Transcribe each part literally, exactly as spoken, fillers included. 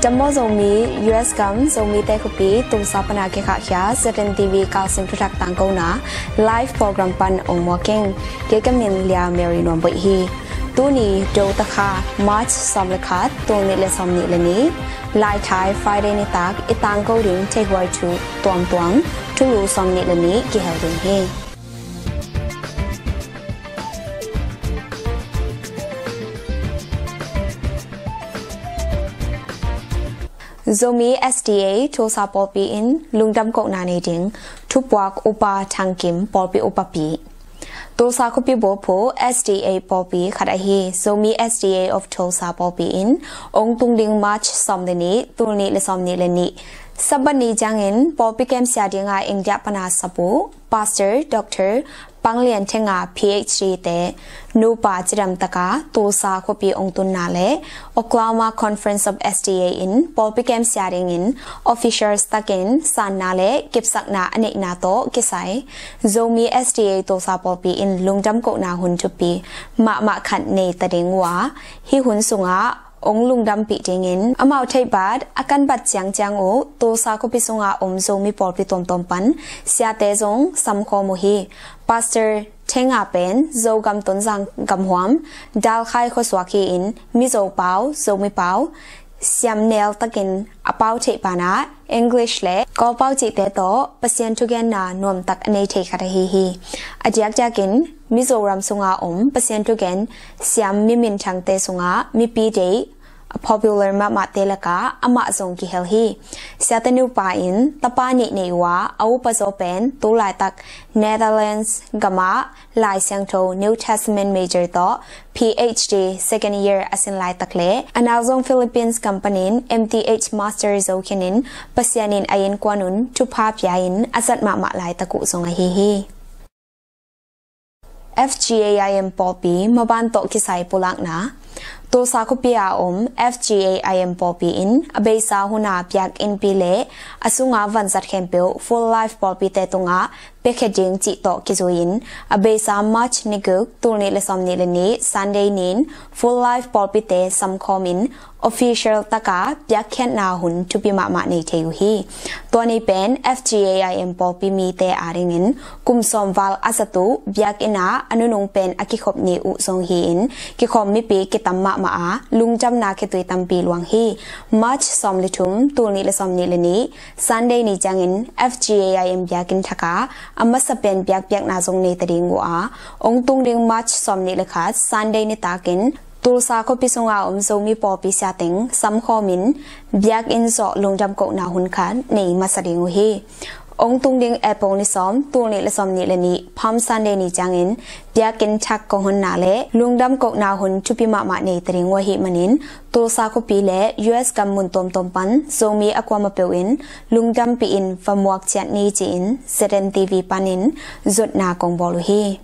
Dam maw Zomi, U S gam Zomite khuapi Tulsa pana kikhahkhia Z N T V kalsim thuthak tangkona live program pan ong muak ing. Kei ka min Lia Mary Nuamboih hi. Tuni Dotakha March sawm le khat, tul nih le sawm nih le nih, Laithai Friday nitak i tangko ding theihhuai thu tuamtuam, thulu sawm nih le nih kihel ding hi. Zomi S D A Tulsa pawlpi in lungdam kohna nei ding, thupuak Upa Thang Kim pawlpi upapi. Tulsa khuapi bulphuh S D A pawlpi khat ahi Zomi S D A of Tulsa pawlpi in ong tung ding March sawm le nih, tul nih le sawm nih le nih, Sabbath ni ciangin pawlpi kem sia dinga India pana sap uh Pastor Doctor Pang Lian Thenga P H D te nupa cidamtaka Tulsa khuapi ong tunna le Oklahoma Conference of S D A in pawlpi kem sia dingin officials takin sanna le kipsakna a neihna tawh kisai Zomi S D A Tulsa pawlpi in lungdam kohna hun thupi mahmah khat nei ta ding uh a, hih hun sungah ong lungdampih dingin amau theihbat a kanbat ciangciang uh Tulsa khuapi sunga om Zomi pawlpi tuamtuam pan siate zong samkhawm uh hi. Pastor Thenga pen Zogam Tonzang gamhuam Dalkhai khuasuak hi-in Mizo pau, Zomi pau, siam nel takin a pau theih banah English le Kawlpau cihte tawh Pasian thugenna nuamtak a nei thei khat ahi hi. A diakdiakin Mizoram sunga om Pasian thugen siam mi minthangte sungah mipi deih a popular mahmahte lakah amah zong kihel hi. Siate nupa in tapa nih nei uh a, a upa zaw pen tu laitak Netherlands gamah Lai Siangtho New Testament major tawh P H D second year a sin laitak le a nau zong Philippines gam panin M T H master zo khinin Pasian in a innkuan un thupha pia-in a zat mahmah laitak uh zong ahi hi. F G A I M pawlpi maban tawh kisai pulakna. Tulsa khuapi a om F G A I M pawlpi in a beisa huna biakinnpi le a sunga vanzat khempeuh Full Life pawlpite tungah piakhia ding cih tawh kizui-in a beisa March ni guk, tul nih le sawm nih le nih, Sunday nin Full Life pawlpite samkhawmin official taka biakkhiatna hun thupi mahmah nei thei uh hi. Tua ni pen F G A I M pawlpi mite adingin kum sawm val a zat uh biakinn ah a nunung pen a kikhop ni uh zong hi-in kikhawm mipi kitam mahmah a lungdamna khitui tampi luang hi. March sawm le thum, tul nih le sawm nih le nih, Sunday ni ciangin F G A I M biakinn thaka a masa pen biakpiakna zong nei ta ding uh a, ong tung ding March sawm nih le khat, Sunday nitakin Tulsa khuapi sunga om Zomi pawlpi siateng samkhawmin biakinn zawh lungdam kohna hun khat nei masa ding uh hi. Ong tung ding April ni sawm, tul nih le sawm nih le nih, Palm Sunday ni ciangin biakinn thak kong honna le lungdam kohna hun thupi mahmah nei ta ding uh ahih manin Tulsa khuapi le U S gam mun tuamtuam pan Zomi a kuamah peuh in lungdampih in va muak ciat ni ci-in Z N T V panin zutna kong bawl uh hi.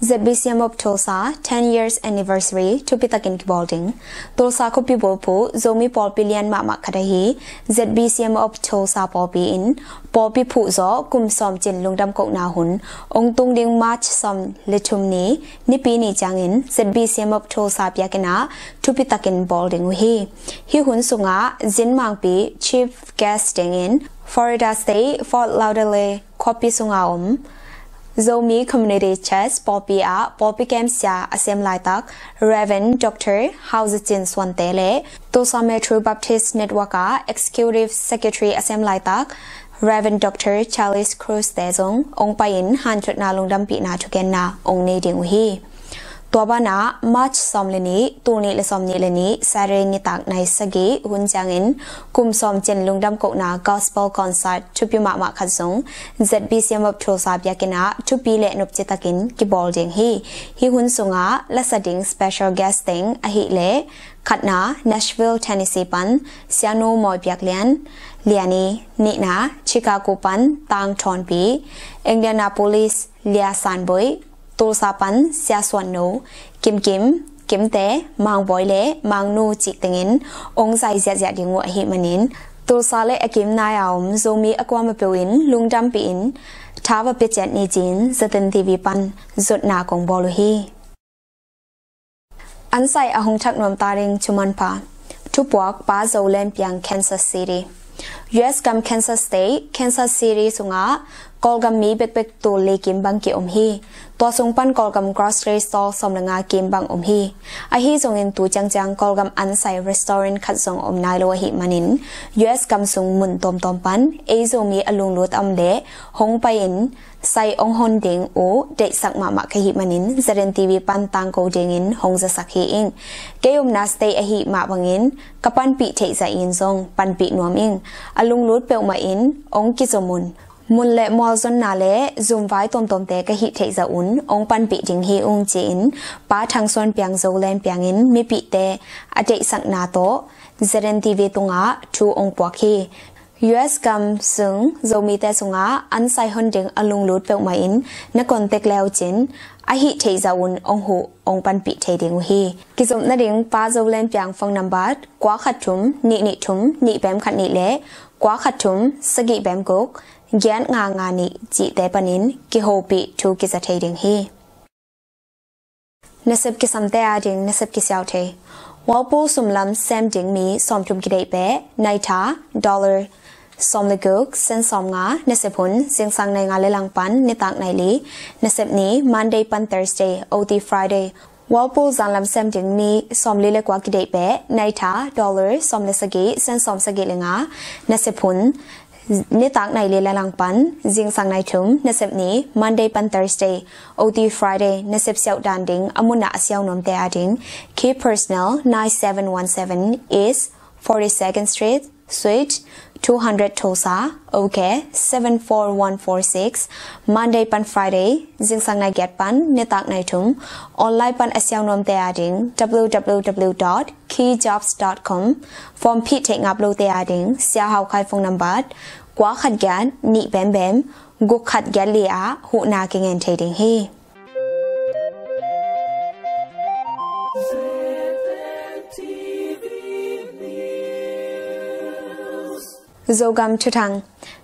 Z B C M of Tulsa ten years anniversary thupitakin kibawl ding. Tulsa khuapi bulphuh Zomi pawlpi lian mahmah khat ahi Z B C M of Tulsa pawlpi in pawlpi phuh zawh kum sawm cin lungdam kohna hun ong tung ding March sawm le thum ni, Nipi ni ciangin Z B C M of Tulsa biakinn ah thupitakin bawl ding uh hi. Hih hun sungah Zin Mangpi chief guest dingin Florida State Fort Lauderdale khuapi sunga om Zomi Community Church pawlpi ah pawlpi kem sia a sem laitak Reverend Doctor Hau Za Cin Suante le Tulsa Metro Baptist Network ah Executive Secretary a sem laitak Reverend Doctor Charles Cruz te zong ong pai-in hanthotna lungdampihna thugenna ong nei ding uh hi. Tua banah March sawm le nih, tul nih le sawm nih le nih, Saturday nitak nai sagih hun ciangin kum sawm cin lungdam kohna gospel concert thupi mahmah khat zong Z B C M of Tulsa biakinn ah thupi le nopci takin kibawl ding hi. Hih hun sungah lasa ding special guest teng ahih leh khatna Nashville, Tennessee pan Sianu Mawi Biak Lian, Liani, nihna Chicago pan Tang Thawn Pi, Indianapolis Lia San Boih, Tulsa pan Sia Suan No, Kim Kim, Kimte, Mang Bawi le Mang Nu cih tengin ong zai ziahziah ding uh ahih manin Tulsa le a kim nai a om Zomi a kuamah peuh in lungdampih in tha va pia ciat ni ci-in Z N T V pan zutna kong bawl uh hi. An saih a hong thak nuam ta ding, thumanpha. Thupuak Pa Zo Len Piang Kansas City. U S gam Kansas State, Kansas City sungah Kawlgam mi bekbek tul li kim bang ki-om hi. Tua sung pan Kawlgam grocery store sawm le nga kim bang om hi. Ahi zongin tu ciangciang Kawlgam ansai restaurant khat zong om nai lo ahih manin U S gam sung mun tawmtawm pan ei Zomi a lunglut a om leh hong pai-in sai ong hon ding uh deihsak mahmah ka hih manin Z N T V pan tangko dingin hong zasak hi ing. Kei omna state ahih mah bangin ka panpih theih zah in zong panpih nuam ing. A lunglut peuhmah in ong kizom un. Mun le mualzonna le zumvai tuamtuamte ka hih theih zah un ong panpih ding hi ung ci-in Pa Thang Suan Piang Zo Len Piangin mipihte a deihsakna tawh Z N T V tungah thu ong puak hi. U S gam sung Zomite sungah ansai hon ding a lunglut peuhmah in na contact le uh cin a hih theih zah un ong huh ong panpih thei ding uh hi. Kizopna ding Pa Zo Len Piang phone number kua khat thum nih nih thum nih bem khat nih le kua khat thum sagih bem guk giat nga nga nih cihte panin kihopih thu kiza thei ding hi. Nasep kisamte ading nasep kisiau thei. Walpole sumlam sem ding mi sawmthum kideih peh, naitha dollar sawm le guk sen sawm nga. Nasep hun zingsang nai nga le langpan nitak nai li. Nasep ni Monday pan Thursday, O T Friday. Walpole zanlam sem ding mi sawmli le kua kideih peh, naitha dollar sawm le sagih sen sawm sagih le nga. Nasep hun nitak nai li le langpan zingsang nai thum. Nasep ni Monday pan Thursday, O T Friday. Nasep siauh dan ding a munah a siau nuamte ading key personnel, nine seven one seven East forty-second Street, Suite two hundred Tulsa, OK seven four one four six. Monday pan Friday, zingsang nai giat pan nitak nai thum. Online pan a siau nuamte ading W W W dot key jobs dot com. Form phih theih ngap lote ading Sia Hau Khai phone number kua khat giat nih bem bem guk khat giat li ah huhna kingen thei ding hi. Zogam thuthang.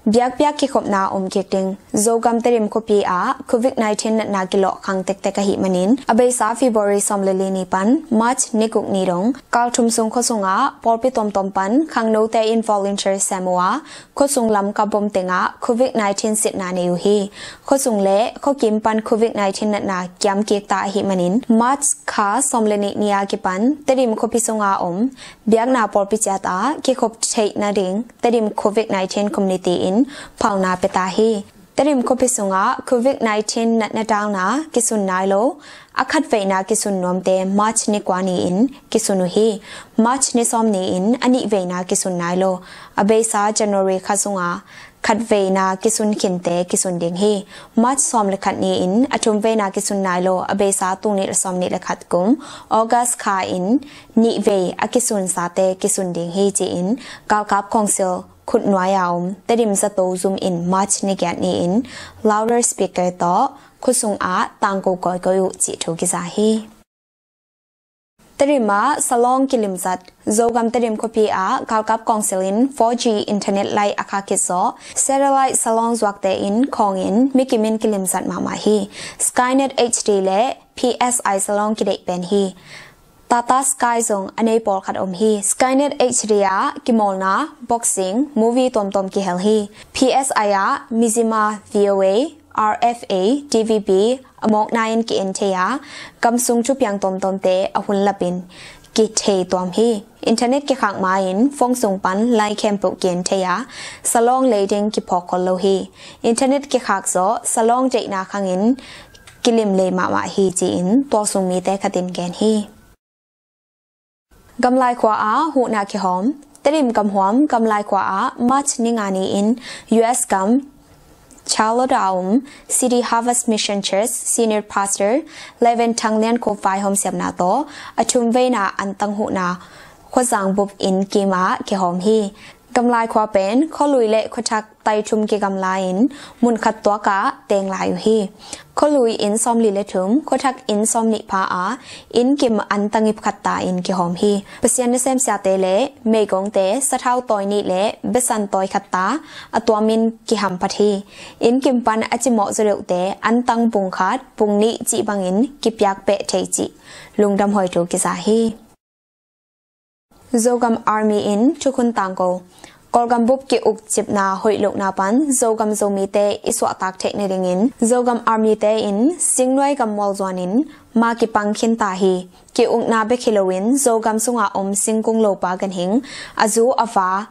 Biakpiak kikhopna om kik ding. Zogam Tedim khuapi ah Covid nineteen natna kilawh khang tektek ahih manin a beisa February sawm le li ni pan March ni guk ni dong kal thum sung khuasungah pawlpi tuamtuam pan khangnote in volunteer sem uh a, khuasung Lamka bom tengah Covid nineteen sitna nei uh hi. Khuasung le khuakim pan Covid nineteen natna kiam kik ta ahih manin March kha sawm le nih ni a kipan Tedim khuapi sunga om biakna pawlpi ciat ah kikhop theih nading Tedim Covid nineteen community in phalna pia ta hi. Tedim khuapi sungah Covid nineteen natna dalna kisun nai lo a khatveina kisun nuamte March ni kua ni-in kisun uh hi. March ni sawm ni-in a nihveina kisun nai lo a beisa January kha sunga khatveina kisun khinte kisun ding hi. March sawm le khat ni-in a thumveina kisun nai lo a beisa tul nih le sawm nih le khat kum August kha in nihvei a kisunsate kisun ding hi ci-in galkap council khutnuai a om Tedim zato zum in March ni giat ni-in louder speaker tawh khuasung ah tangko kawikawi uh cih thu kiza hi. Tedim ah salawng kilimzat. Zogam Tedim khuapi ah galkap council in four G internet laih a khak khit zawh satellite salawng zuakte in khawngin mikim in kilimzat mahmah hi. Skynet H D le P S I salawng kideih pen hi. Tata Sky zong a nei pawlkhat om hi. Skynet H D ah kimawlna, boxing, movie tuamtuam kihel hi. P S I ah Mizzima V O A, R F A, D V B a mawkna in ki-en thei a, gamsung thupiang tuamtuamte a hun lapin kithei tuam hi. Internet kikhak ma-in phone sung pan lai khempeuh ki-en thei a, salawng lei ding kiphawk khol lo hi. Internet kikhak zawh salawng deihna khangin kilim lei mahmah hi ci-in tualsung mite khatin gen hi. Gamlai khua ah huhna kihawm. Tedim gamhuam Gamlai khua ah March ni nga ni-in U S gam Charlotte a um City Harvest Mission Church Senior Pastor Reverend Thang Lian Khup vaihawm siamna tawh a thumveina antang huhna khuazang bup inn kim ah kihawm hi. Gamlai khua pen khualui le khuathak tai thum kigamla in mun khat tuakah teng lai uh hi. Khualui inn sawmli le thum, khuathak inn sawmnih pha a, inn kim antang ip khat ta in kihawm hi. Pasian nasem siate le meigongte sathau tawi nih le besan tawi khat ta a tuamin kihampat hi. Inn kim pan a cimawh zaw deuhte antang bung khat bung nih cih bangin kipiak peh thei cih lungdam huai thu kiza hi. Zogam Army in thukhun tangko. Kawlgam bup ki-ukcipna hoih lohna pan Zogam Zomite i suahtak theih nadingin Zogam Army te in Singnuai gam mual zuanin ma kipang khinta hi. Ki-ukna bek hi loin Zogam sunga om singkung lopa ganhing, a zu a va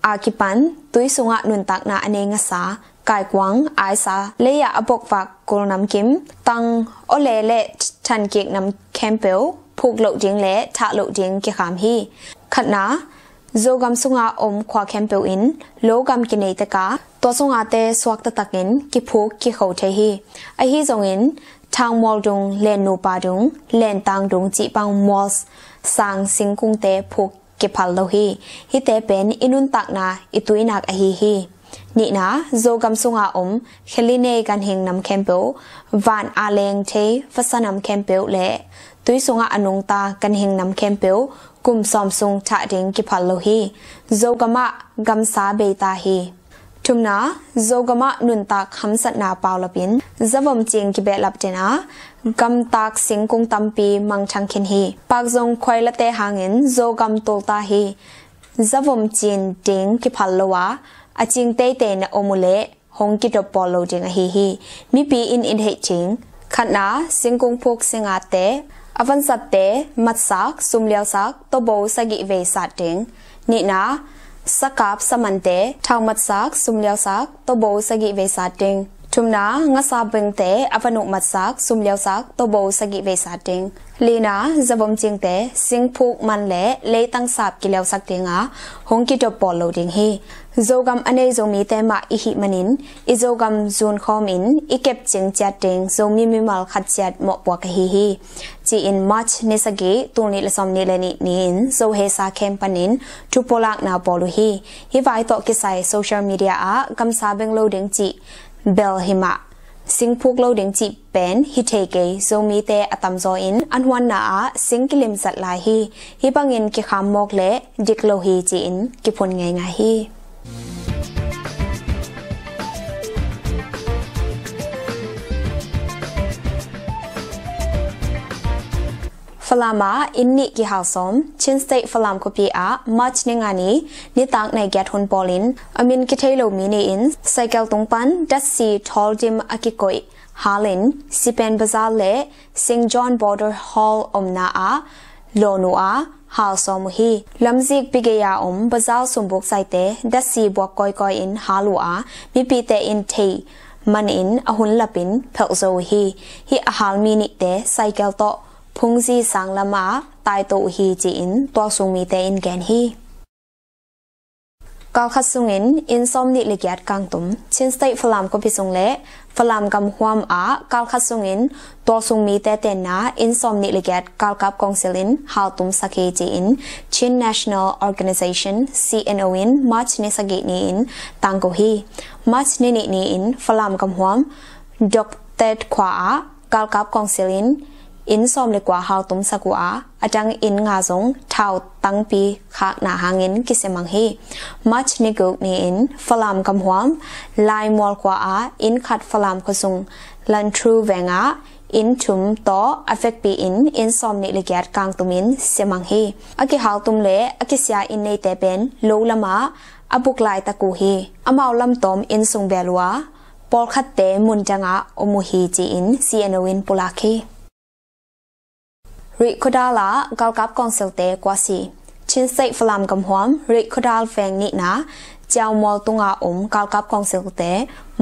a kipan tui sungah nuntakna a nei ngasa, kaikuang, aisa, lei-ah a bokvak kulnamkim, tang, awle le thankik nam khempeuh phuk loh ding le thah loh ding kikham hi. Khatna, Zogam sunga om khua khempeuh in logam kinei teka tua sunga te suak taktakin kiphuk kikho thei hi. Ahi zongin Thangmual dung, Lennupa dung, Lentang dung cih bang mual sang singkungte phuk kiphal lo hi. Hihte pen i nuntakna i tuinak ahi hi. Nihna, Zogam sunga om Khelinei ganhing nam khempeuh, van a leng thei vasa nam khempeuh le tui sungah a nungta ganhing nam khempeuh kum sawm sung thah ding kiphal lo hi. Zogamah gamsa beita hi. Thumna, Zogamah nuntak hamsatna paulapin zavom cing kibehlap dena gamtak singkung tampi mangthang khin hi. Pakzong khuailate hangin Zogam tulta hi. Zavom cin ding kiphal lo a, a cing teitei na om uh leh hong kidop pawl lo ding ahi hi. Mipi in in heih thing. Khatna, singkung phuk singate, a vansatte, matsak, sumliausak, tobo sagih vei sat ding. Nihna, sakap samante, thau matsak, sumliausak, tobo sagih vei sat ding. Thumna, ngasa bengte, a vanuh matsak, sumliausak, tobo sagih vei sat ding. Lina, zavom cingte, singphuk man le leitang sap kiliausak dinga hong kidop pawl lo ding hi. Zogam a nei Zomite mah i hih manin i Zogam zunkhawmin i kepcing ciat ding Zomi mimal khat ciat mawhpuak ahi hi, ci-in March ni sagih, tul nih le sawm nih le nih ni-in Zo hesa khem panin thu pulakna pawl uh hi. Hih vai tawh kisai social media ah gamsa beng lo ding cih bel hi mah, singphuk lo ding cih pen hi thei kei Zomite a tamzaw in an huanna ah sing kilimsat lai hi. Hih bangin kikham mawk le dik lo hi, ci-in kiphun ngeingai hi. Falam ah inn nih kihal sawm. Chin State Falam khuapi ah March ni nga ni nitak nai giat hun pawlin a min kithei lo mi nih in cycle tung pan datsi thawl dim a kikoih halin Sipen Bazar le Saint John Border Hall omna ah lawn uh a, hal sawm uh hi. Lamzik bigei a om bazar sumbuk saite datsi buak kawikawi in hal uh a, mipite in thei manin a hun lapin phelh zo uh hi. Hih a hal mi nihte cycle tawh phungzi sang lamah taito uh hi, ci-in tualsung mite in gen hi. Kalkhat sungin inn sawm nih le giat kangtum. Chin State Falam khuapi sung le Falam gamhuam ah kalkhat sungin tualsung mite tenna inn sawm nih le giat galkap kongsil in haltumsak hi, ci-in Chin National Organization, C N O, in March ni sagih ni-in tangko hi. March ni nih ni-in Falam gamhuam Doktet khua ah galkap kongsil in inn sawm le kua haltumsak uh a, a dang inn nga zong thau tangpi khakna hangin kisiamang hi. March ni guk ni-in Falam gamhuam Laimual khua ah inn khat Falam khuasung Lantru vengah inn thum tawh a vekpi in inn sawm nih le giat kangtumin siamang hi. A kihaltum le a kisia inn neite pen lo lamah a buk laitak uh hi. Amau lamtawm inn sung bel uh a, pawlkhatte mun dangah om uh hi, ci-in C N O in pulak hi. Rihkhawdal ah galkap kawngsilte kua si. Chin State Falam gamhuam Rihkhawdal veng nihna Ciaumawl tunga om galkap kawngsilte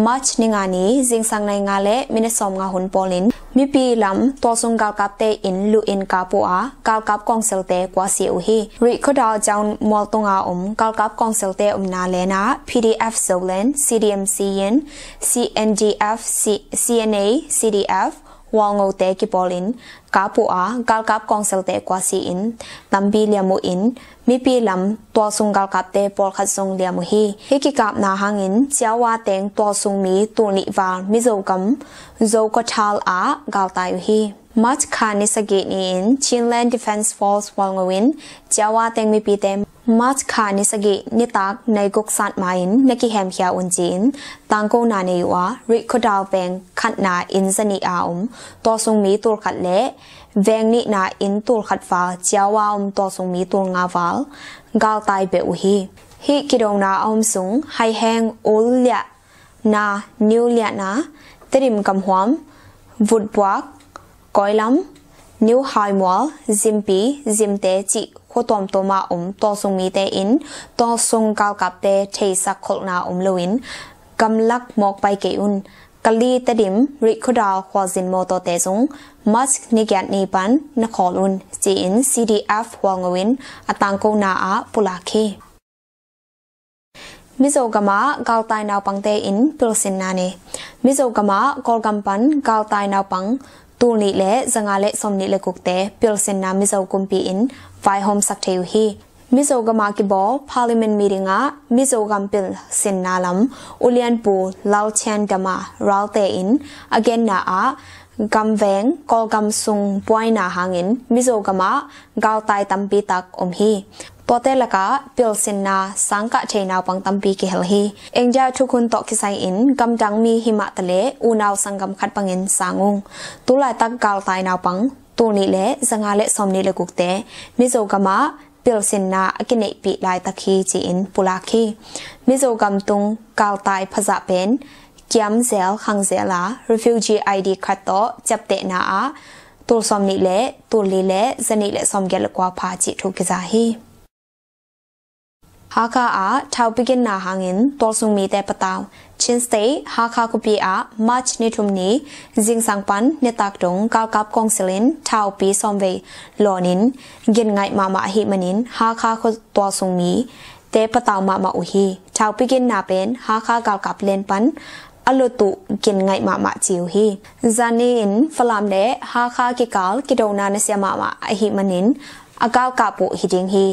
March ni nga ni zingsang nai nga le minute sawm nga hun pawlin mipi lam tualsung galkapte in luh in kap uh a, galkap kawngsilte kua si uh hi. Rihkhawdal Ciaumawl tunga om galkap kawngsilte omna lenah P D F Zoland, C D M Siyin, C N D F, C-, C N A, C D F, Hualngote kipawlin kap uh a, galkap kawngsilte kua si-in tampi liam uh in, mipi lam tualsung galkapte pawlkhat zong liam uh hi. Hih kikapna hangin Ciaua teng tualsung mi tul nih val Mizo gam Zokhawthal ah galtai uh hi. March kha ni sagih ni-in Chinland Defence Force Hualngo in Ciaua teng mipite March kha ni sagih nitak nai guk sat ma-in na kihemkhia un ci-in tangkona nei uh a, Rihkhawdal veng khatna inn zanih a om tawlsung mi tulkhat le veng nihna inn tulkhat val, Ciau a om tawlsung mi tulnga val galtai beh uh hi. Hih kidona a om sung haiheng, ul liahna, New Liahna, Tedim gamhuam, Vutbuak, Koilam, New Haimual, Zimpi, Zimte cih khua tuamtuam a om tawlsung mite in tawlsung galkapte theisak kholhna om loin gamlak mawk pai kei un. Kali, Tedim, Rihkhawdal khualzin mawtawte zong March ni giat ni pan na khawl un ci-in C D F Hualngo in a tangkona ah pulak hi. Mizo gamah galtai naupangte in pilsinna nei. Mizo gamah Kawlgam pan galtai naupang tulnih le zanga le sawmnih le gukte pilsinna Mizo kumpi in vaihawmsak thei uh hi. Mizo gamah kibawl Parliament meeting ah Mizo gam pilsinna lam ulianpu Lalthian Dama Ralte in a genna ah gamveng Kawlgam sung buaina hangin Mizo gamah galtai tampi tak om hi. Tuate lakah pilsinna sangkah thei naupang tampi kihel hi. India thukhun tawh kisai-in gamdang mi himah taleh unau sanggam khat bangin sang ung. Tulaitak galtai naupang tulnih le zanga le sawmnih le gukte Mizo gamah pilsinna a kineihpih laitak hi ci-in pulak hi. Mizo gam tung galtai phazah pen kiamzel khangzel a refugee I D card tawh ciaptehna ah tul sawmnih le tul li le zanih le sawmgiat le kua pha cih thu kiza hi. Hakha ah thaupi ginna hangin tawlsung mite patau. Chin State Hakha khuapi ah March ni thum ni zingsang pan nitak dong galkap kawngsil in thaupi sawmvei lawnin gin ngaih mahmah ahih manin Hakha khua tawlsung mite patau mahmah uh hi. Thaupi ginna pen Hakha galkap len pan a luat uh gin ngaih mahmah ci uh hi. Zani in Falam le Hakha kikal kidona nasia mahmah ahih manin a galkap uh hi ding hi.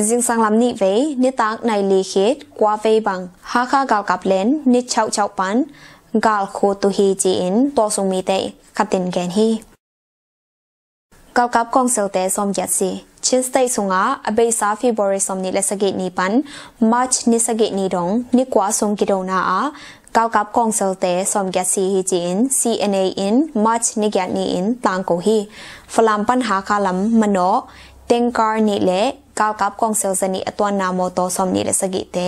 Zingsang lam nihvei nitak nai li khit kua vei bang Hakha galkap len ni chauhchauh pan gal khut uh hi ci-in tawlsung mite khat in gen hi. Galkap kawngsilte sawmgiat si. Chin State sungah a beisa February sawmnih le sagih ni pan March ni sagih ni dong ni kua sung kidona ah galkap kawngsilte sawmgiat si hi ci-in C N A in March ni giat ni-in tangko hi. Falam pan Hakha lam manawh tanker nih le galkap kawngsil zanih a tuanna mawtaw sawmnih le sagihte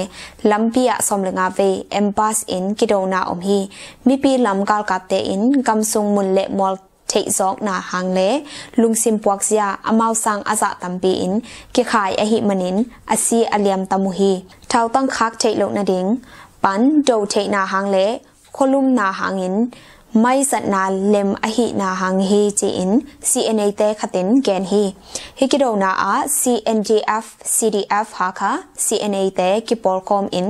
lampi ah sawm le nga vei ambus in kidona om hi. Mipi lam galkapte in gamsung mun le mual theihzawkna hang le lungsim puakzia amau sang a zah tampi in kikhai ahih manin a si a liam tam uh hi. Thautang khak theih loh nading pan do theihna hang le khualumna hangin maizatna lem ahihna hang hi ci-in C N A te khat in gen hi. Hih kidona ah C N D F, C D F Hakha, C N A te kipawlkhawm in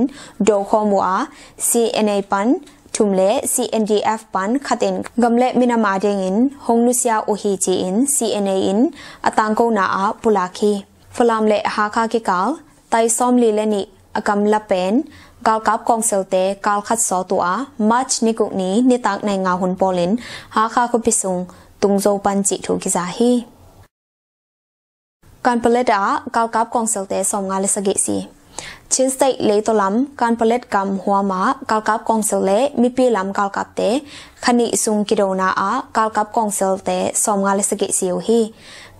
dokhawm uh a, C N A pan thum le C N D F pan khat in gam le minam adingin hong nusia uh hi ci-in C N A in a tangkona ah pulak hi. Falam le Hakha kikal tai sawmli le nih a gamla pen galkap kawngsilte kal khat sawt uh a, March ni guk ni nitak nai nga hun pawlin Hakha khuapi sung tungzo pan cih thu kiza hi. Kanpalet ah galkap kawngsilte sawmnga le sagih si. Chin State leitaw lam Kanpalet gam huam ah galkap kawngsil le mipi lam galkapte kha nih sung kidona ah galkap kawngsilte sawmnga le sagih si uh hi.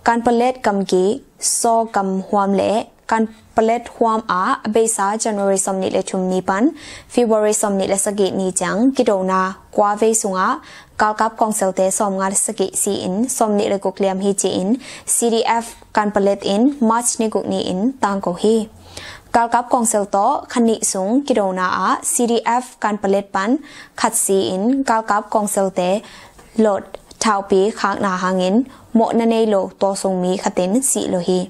Kanpalet gamgi Saw gam huam le Kanpalet huam ah a beisa January sawmnih le thum ni pan February sawmnih le sagih ni ciang kidona kua vei sungah galkap kawngsilte sawmnga le sagih si-in sawmnih le guk liam hi ci-in C D F Kanpalet in March ni guk ni-in tangko hi. Galkap kawngsil tawh kha nih sung kidona ah C D F Kanpalet pan khat si-in galkap kawngsilte lawt thaupi khakna hangin mawhna nei lo tawlsung mi khat in sih lo hi.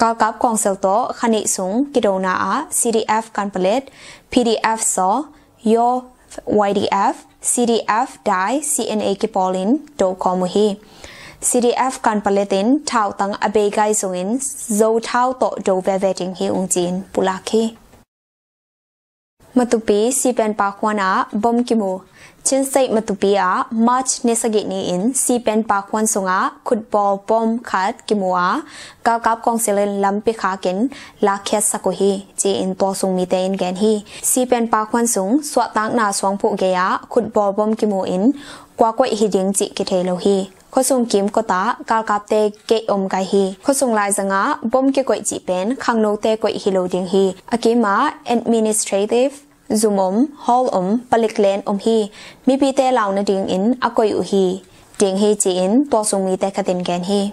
Galkap kawngsil tawh kha nih sung kidona ah C D F Kanpalet, P D F Saw, Yaw Y D F, C D F Dai, C N A kipawlin dokhawm uh hi. C D F Kanpalet in thautang a bei gai zongin zo thau tawh do veve ding hi ung ci-in pulak hi. Matupi Sipen Pakhuan ah bom kimu. Chin State Matupi ah March ni sagih ni-in Sipen Pakhuan sungah khutbawl bom khat kimu a, galkap kawngsil in lampi khakin lakkhiatsak uh hi, ci-in tualsung mite in gen hi. Sipen Pakhuan sung suahtakna suangphuh gei ah khutbawl bom kimu in kua koih hi ding cih kithei lo hi. Khuasung kimkot ah galkapte geih om gai hi. Khuasung laizangah bom kikoih cih pen khangnote koih hi lo ding hi. A kimah administrative zum om, hall om, palik len om hi. Mipite lau nadingin a koih uh hi ding hi, ci-in tualsung mite khat in gen hi.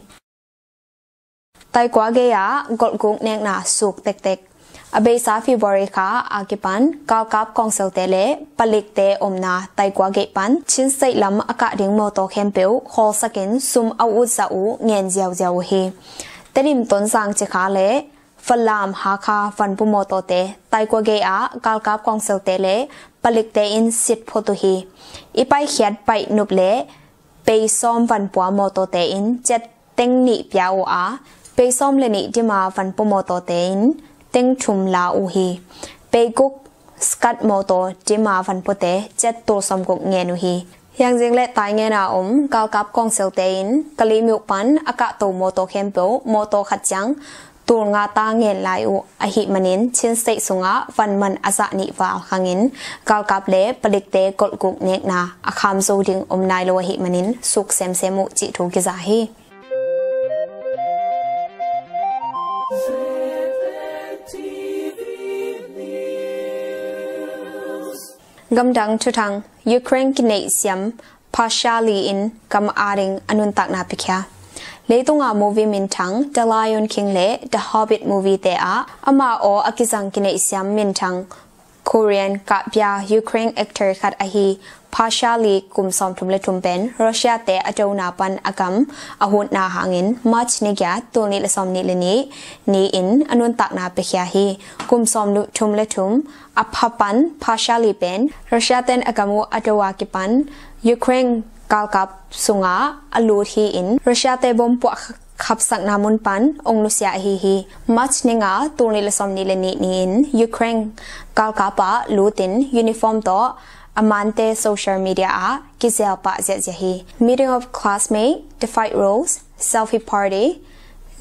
Taikua gei ah golhguk nekna suk tektek. A beisa February kha a kipan galkap kawngsilte le palikte omna Taikua gei pan Chin State lam a kah ding mawtaw khempeuh khawlsakin sum a utzah uh ngen ziauziau uh hi. Tedim Tonzang Cikha le Falam Hakha vanpu mawtawte Taikua gei ah galkap kawngsilte le palikte in sit phot uh hi. I paikhiat baih nup le Pei Sawm vanpua mawtawte in ciat teng nih pia uh a, Pei Sawm le nih dima vanpu mawtawte in teng thum la uh hi. Pei Guk Skat mawtaw dima vanpute ciat tul sawm guk ngen uh hi. Hiangzing le taingena om galkap kawngsilte in Kalaymyo pan a kahto mawtaw khempeuh mawtaw khat ciang tul nga ta ngen lai uh ahih manin Chin State sungah van man a zah nih val khangin galkap le palikte golhguk nekna a kham zo ding om nai lo ahih manin suk semsem uh cih thu kiza hi. Gamdang thuthang. Ukraine kineihsiam Pasha Lee in gam ading a nuntakna piakhia. Leitunga movie minthang The Lion King le The Hobbit movie te ah ama aw a kizang kineihsiam minthang Korean kahpia Ukraine actor khat ahi Pasha Lee kum sawmthum le thum pen Russia te a dona pan a gam a hutna hangin March ni giat tul nih le sawmnih le nih ni-in a nuntakna piakhia hi. Kum sawmthum le thum a pha pan Pasha Lee pen Russia ten a gam uh a do a kipan Ukraine galkap sungah a lut hi-in Russia te bom puah khapsakna mun pan ong nusia ahi hi. March ni nga tul nih le sawmnih le nih ni-in Ukraine galkap ah lutin uniform tawh a mante social media ah kizel pah ziahziah hi. Meeting of classmate, the fight rules, selfie party,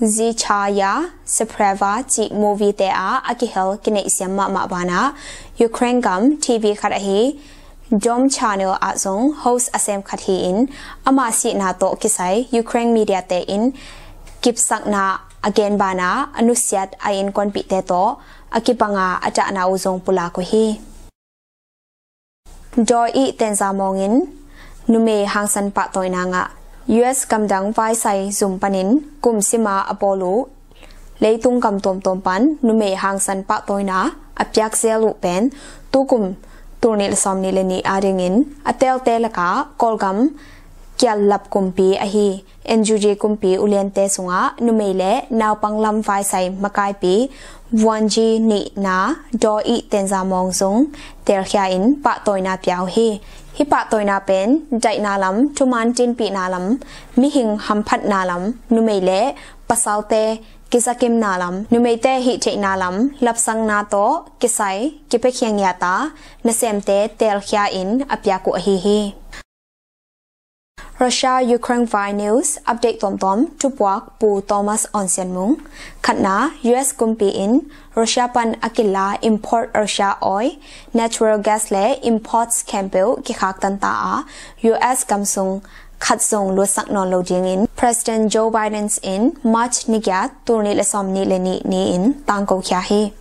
Zichaya Sepreva cih movie te ah a kihel kineihsiam mahmah banah Ukraine gam T V khat ahi Dom Channel ah zong host a sem khat hi-in ama sihna tawh kisai Ukraine media te in kipsakna a gen banah a nusiat a innkuanpihte tawh a kibanga a dahna uh zong pulak uh hi. Daw ih tenza mawngin numei hangsan pahtawina ngah. U S gamdang vaisai zum panin kum sima a bawl uh leitung gam tuamtuam pan numei hangsan pahtawina a piak zel uh pen tukum tul nih le sawmnih le nih adingin a telte lakah Kawlgam kiallap kumpi ahi N U G kumpi uliante sungah numei le naupang lam vaisai makaipi vuanji nihna daw ih tenza mawng zong telkhia in pahtawina pia uh hi. Hih pahtawina pen daihna lam, thuman tinpihna lam, mihing hamphatna lam, numei le pasalte kizakimna lam, numeite hih theihna lam lapsangna tawh kisai kipiakhia ngiata nasemte telkhia in a piak uh ahi hi. Russia Ukraine vai news update tuamtuam thupuak Pu Thomas Onsianmung. Khatna, U S kumpi in Russia pan a kila import Russia oil, natural gas le imports khempeuh kikhaktan ta a, U S gamsung khat zong lutsak nawn lo dingin President Joe Biden in March ni giat tul nih le sawmnih le nih ni-in tangko khia hi.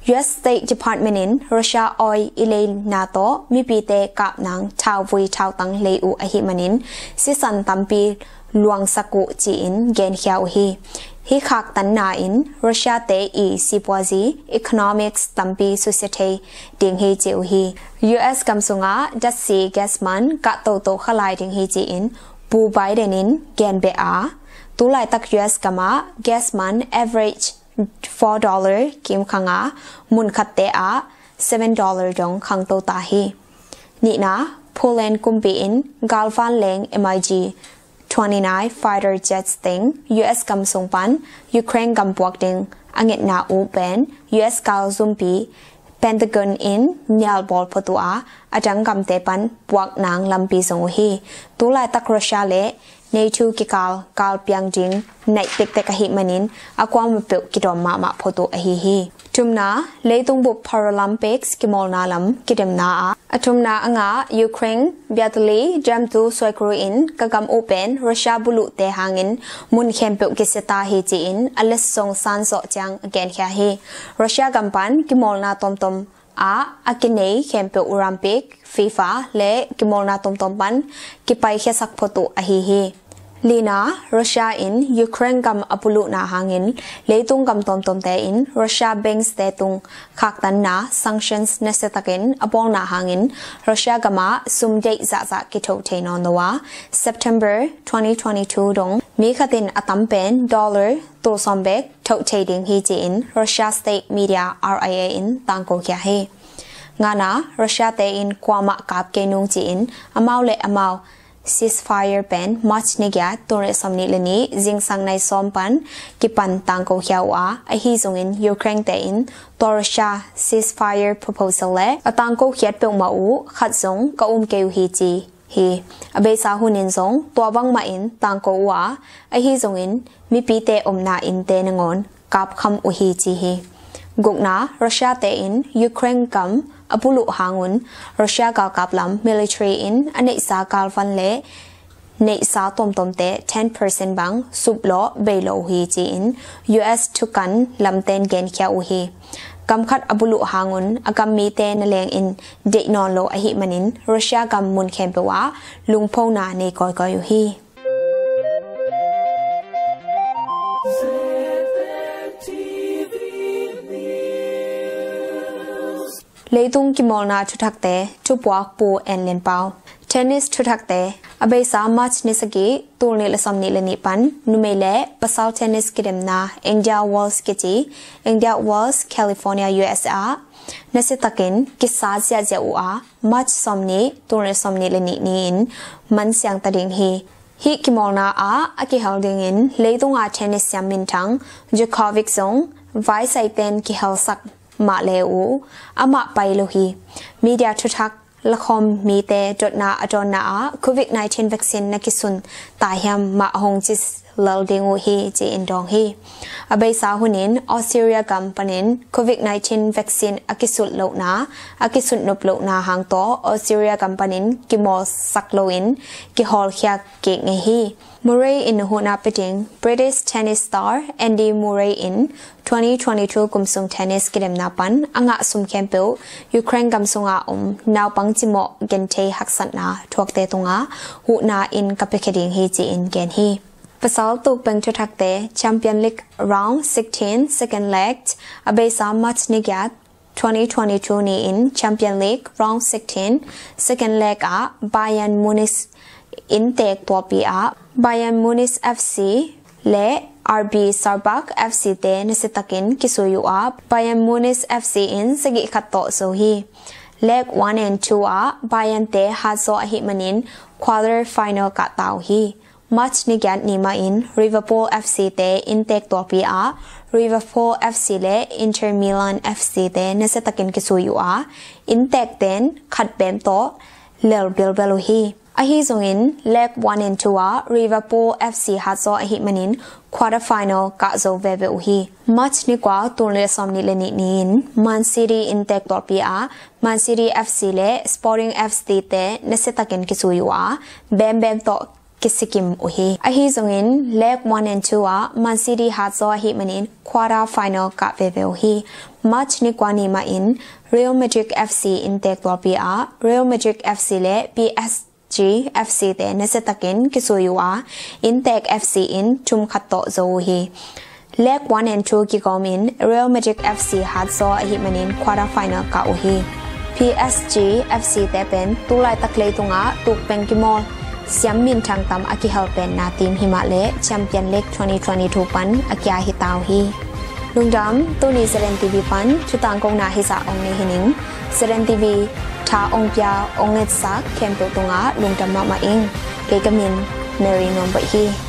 U S State Department in Russia oil i leina tawh mipite kap nang thauvui thautang lei uh ahih manin sisan tampi luangsak uh ci-in genkhia uh hi. Hih khaktanna in Russia te i sipuazi economics tampi susia thei ding hi ci uh hi. U S gam sungah datsi gas man kah toto kha lai ding hi ci-in Pu Biden in genbeh a, tulaitak U S gamah gas man average four dollar kim khang a, munkhatte ah seven dollar dong khangto ta hi. Nihna, Poland kumpi in galvan leng M I G twenty-nine fighter jets teng U S gam sung pan Ukraine gam puak ding a ngetna uh pen U S gal zumpi Pentagon in nialbawl phot uh a, a dang gamte pan puak nang lampi zong uh hi. Tulaitak Russia le NATO kikal kalpiang ding naih tektek ahih manin a kuamah peuh kidawm mahmah phot uh ahi hi. Thumna, leitung bup Paralympics kimawlna lam kidemna ah a thumna a ngah Ukraine Vitaly Demtu Soikru in ka gam uh pen Russia buluhte hangin mun khempeuh kisia ta hi ci-in a letsong sanzawh ciang a genkhia hi. Russia gam pan kimawlna tomtom ah a kinei khempeuh Olympic, FIFA le kimawlna tomtom pan kipaikhiasak phot uh ahi hi. Lina, Russia in Ukraine gam a buluhna hangin leitung gam tomtomte in Russia banks te tung khaktanna sanctions nasiatakin a bawlna hangin Russia gam ah sum deih zahzah kithoh thei nawn lo a, September twenty twenty-two dong mi khatin a tam pen dollar tulsawm bek thoh thei ding hi ci-in Russia state media R I A in tangkokhia hi. Ngana, Russia te in kuamah kap kei nung ci-in amau le amau ceasefire pen March ni giat, tul nih sawm nih le nih zingsang nai sawm pan kipan tangkokhia uh a, ahi zongin Ukraine te in tua Russia ceasefire proposal le a tangkokhiat peuhmah uh khat zong ka um kei uh hi ci hi. A beisa hunin zong tua bangmah in tangko uh a, ahi zongin mipite omna innte nangawn kapkham uh hi ci hi. Gukna, Russia te in Ukraine gam a buluh hangun Russia galkap lam military in a neihsa galvan le neihsa tomtomte ten percent bang suplawh bei lo uh hi ci-in U S thukan lamten genkhia uh hi. Gam khat a buluh hangun a gam mite na leng in deih nawn lo ahih manin Russia gam mun khempeuh ah lungphona nei kawikawi uh hi. Leitung kimawlna thuthakte, thupuak Pu En Lian Pau. Tennis thuthakte, a beisa March ni sagih, tul nih le sawm nih le nih pan numei le pasal tennis kidemna India Wells kici, India Wells, California, U S A ah nasiatakin kisa ziahziah uh a, March sawm nih, tul nih sawm nih le nih ni-in man siang ta ding hi. Hih kimawlna ah a kihel dingin leitunga tennis siam minthang Djokovic zong vaisai pen kihelsak mah le uh amah pai lo hi. Media thuthak lakhawm mite dotna a dawnna ah Covid nineteen vaccine na kisun ta hiam mah hong ci lel ding uh hi ci-in dawng hi. A beisa hunin Australia gam panin Covid nineteen vaccine a kisut lohna, a kisut nop lohna hang tawh Australia gam panin kimawlsak loin kihawlkhia kik ngei hi. Murray in huhna pia ding British tennis star Andy Murray in twenty twenty-two kum sung tennis kidemna pan a ngah sum khempeuh Ukraine gam sunga om naupang cimawh genthei haksatna thuakte tungah huhna in ka piakhia ding hi ci-in gen hi. Pasal tukpeng thuthakte, Champion League round sixteen second leg, a beisa March ni giat, twenty twenty-two ni-in Champion League round sixteen second leg ah Bayern Munich inntek tuapi ah Bayern Munich F C le R B Salzburg F C te nasiatakin kisui uh a, Bayern Munich F C in sagih khat tawh zo hi. Leg one and two ah Bayern te hatzaw ahih manin quarter final kah ta uh hi. March ni giat ni mahin Liverpool F C te inntek tuapi ah Liverpool F C le Inter Milan F C te nasiatakin kisui uh a, inntek ten khat bem tawh lel bilbel uh hi. Ahi zongin leg one and two ah Liverpool F C hatzaw ahih manin quarter final kah zo veve uh hi. March ni kua, tul nih le sawm nih le nih ni-in Man City inntek tuapi ah Man City F C le Sporting F C te nasiatakin kisui uh a, bembem tawh kisikim uh hi. Ahi zongin leg one and two ah Man City hatzaw ahih manin quarter final kah veve uh hi. March ni kua ni mahin Real Madrid F C inntek tuapi ah Real Madrid F C le P S G F C te nasiatakin kisui uh a, inntek F C in thum khat tawh zo uh hi. Leg one and two kigawmin Real Madrid F C hatzaw ahih manin quarter final kah uh hi. P S G F C te pen tulaitak leitungah tukpeng kimawl siam minthang tam a kihel penna team himah le Champion League twenty twenty-two pan a kia hi ta uh hi. Lungdam, tuni Zeren T V pan thutangkona hizah ong nei hi ning. Zeren T V tha ong pia ong ngetsak khempeuh tungah lungdam mahmah ing. Kei ka min Mary Nuam Baih hi.